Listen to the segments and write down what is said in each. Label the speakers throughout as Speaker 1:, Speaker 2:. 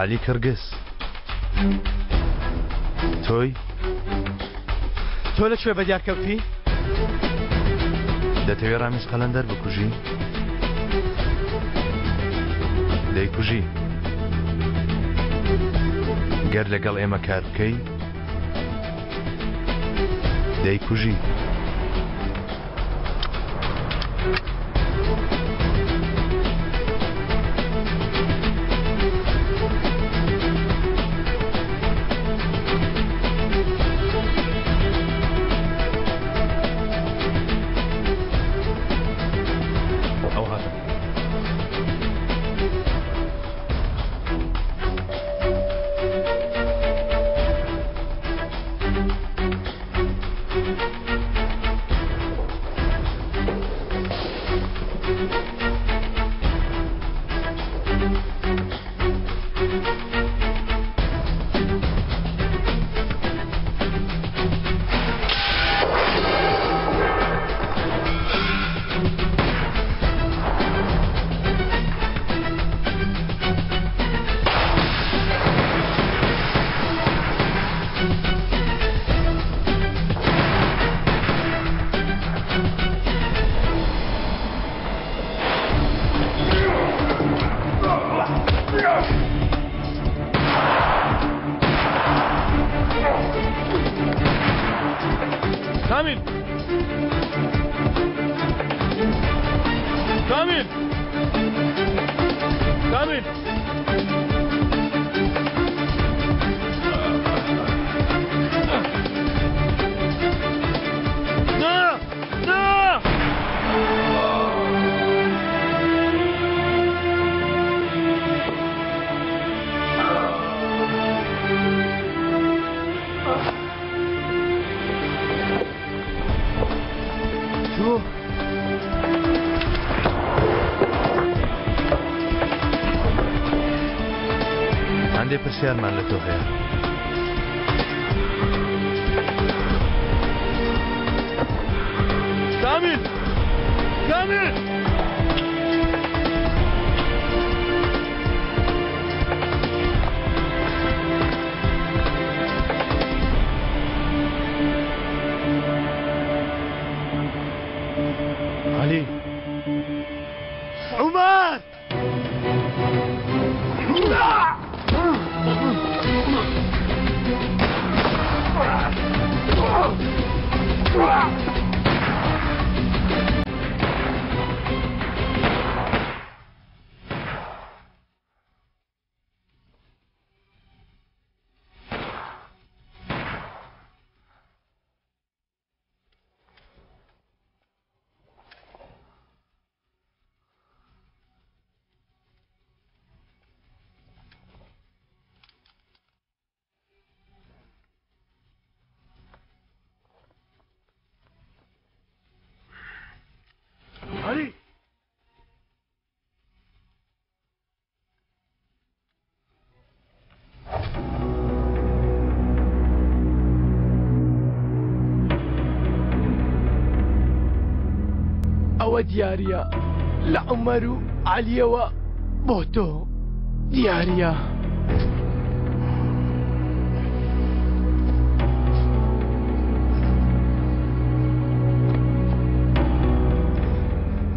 Speaker 1: عەلی کڕگز. تۆی؟
Speaker 2: تۆ لە کوێ بەدیار کەوتی؟
Speaker 1: دەتەوێ ڕامیز قەلەندەر بکوژی؟ دەیکوژی. گەر لەگەڵ ئێمە کار بکەی دەیکوژی. ئەو هاتن.
Speaker 3: کامیل کامیل کامیل نا نا
Speaker 2: تۆ
Speaker 1: هەندێ پرسیارمان لە تۆ هەیە.
Speaker 3: کامیل کامیل
Speaker 1: عەلی
Speaker 2: عومەر
Speaker 3: عەلی
Speaker 2: ئەوە دیاریە لە عومەر و عەلیەوە بۆ تۆ دیاریە.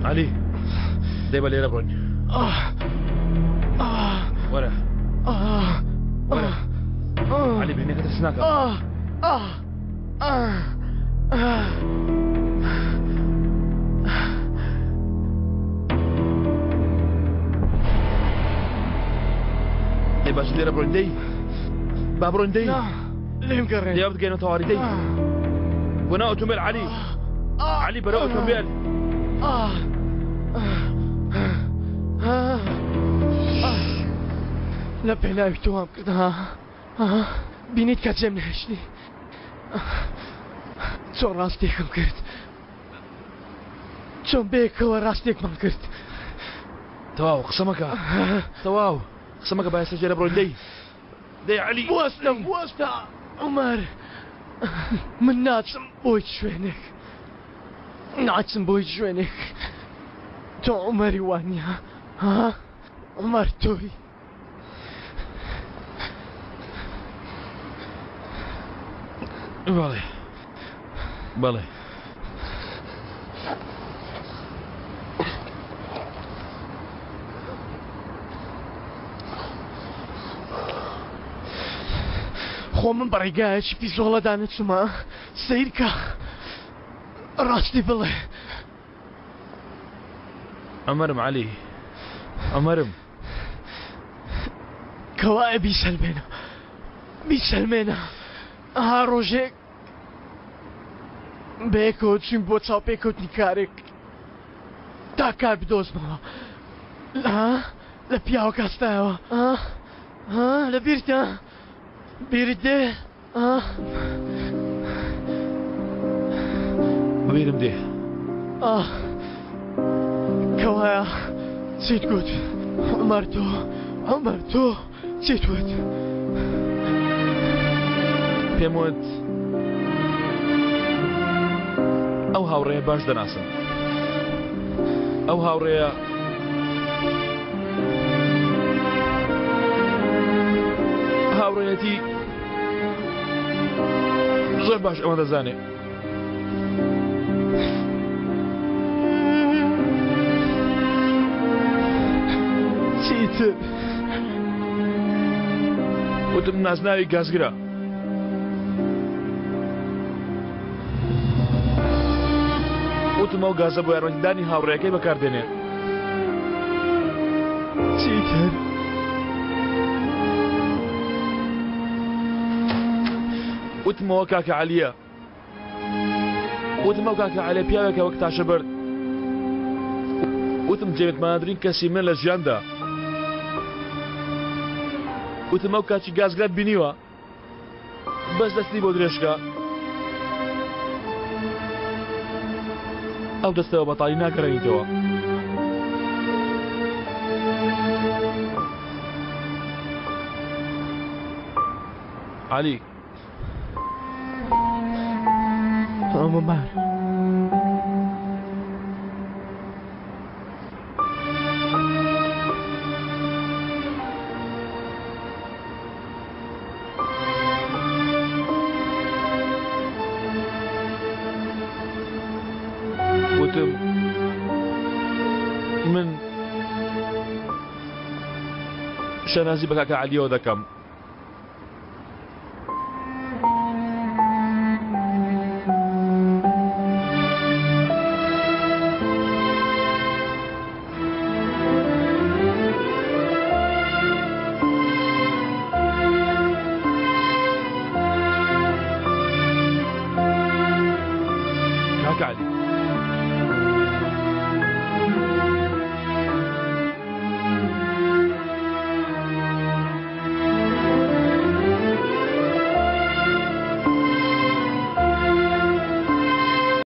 Speaker 3: عەلی دەی بە لێرە بڕۆین. وەرە وەرە عەلی برینەکە ترسناکە. دەی باش لێرە بڕۆین دەی با بڕۆین دەی
Speaker 2: لێم گەڕێ
Speaker 3: دەی بگەینە تەواری دەی بۆ ناو ئۆتۆمبێل عەلی عەلی بەرەو ئۆتۆمبێل.
Speaker 2: لە پێناوی تۆ وام کرد ها بینیت کە جێم نەهێشتی چۆن ڕاستێکم کرد چۆن بەیەکەوە ڕاستێکمان کرد.
Speaker 3: تەواو قسە مەکە تەواو قسە مەکە با ئێستا لێرە بڕۆین دەی دەی عەلی.
Speaker 2: بوەستە بوەستە عومەر من ناچم بۆ هیچ شوێنێک ناچم بۆ هیچ شوێنێک تۆ عومەری وانە ها عومەر تۆی.
Speaker 3: بەڵێ بەڵێ.
Speaker 2: خۆ من بە ڕێگایەکی پیسۆڵەدا نەچوومە سەیرکە ڕاستی بڵێ.
Speaker 3: عومەرم عەلی عومەرم.
Speaker 2: کەوایە بیسەلمێنە بیسەلمێنە ئەها ڕۆژێک بەیەکەوە چوین بۆ چاوپێکەوتنی کارێک تا کار بدۆزمەوە لە پیاوەکە هەستایەوە لە بیرتە بیرت دێ
Speaker 3: بیرم دێ.
Speaker 2: ئاه کەوایە چیت گوت عومەر تۆ عومەر تۆ چیت وت؟
Speaker 3: پێم وت ئەو هاوڕێیە باش دەناسم ئەو هاوڕێیە هاوڕێیەتی زۆر باش ئەوە دەزانێ.
Speaker 2: چیتر؟
Speaker 3: وتم نازناوی گازگرە. وتم ئەو گازە بۆ یارمەتیدانی هاوڕێیەکەی بەکاردێنێ.
Speaker 2: چیتر؟
Speaker 3: وتمەوە کاکە عەلیە. وتم ئەو کاکە عەلیە پیاوێکە وەک تاشەبەرد. وتم جێمتمانەترین کەسی منە لە ژیاندا. وتم ئەو کاچی گازگرات بینیوە بەس دەستی بۆ درێژکە. ئەو دەستەوە بەتاڵی ناگەڕێنیتەوە. عەلی.
Speaker 2: عومەر.
Speaker 3: وتم من شانازی بە کاکە عەلیەوە دەکەم. کاکە عەلی.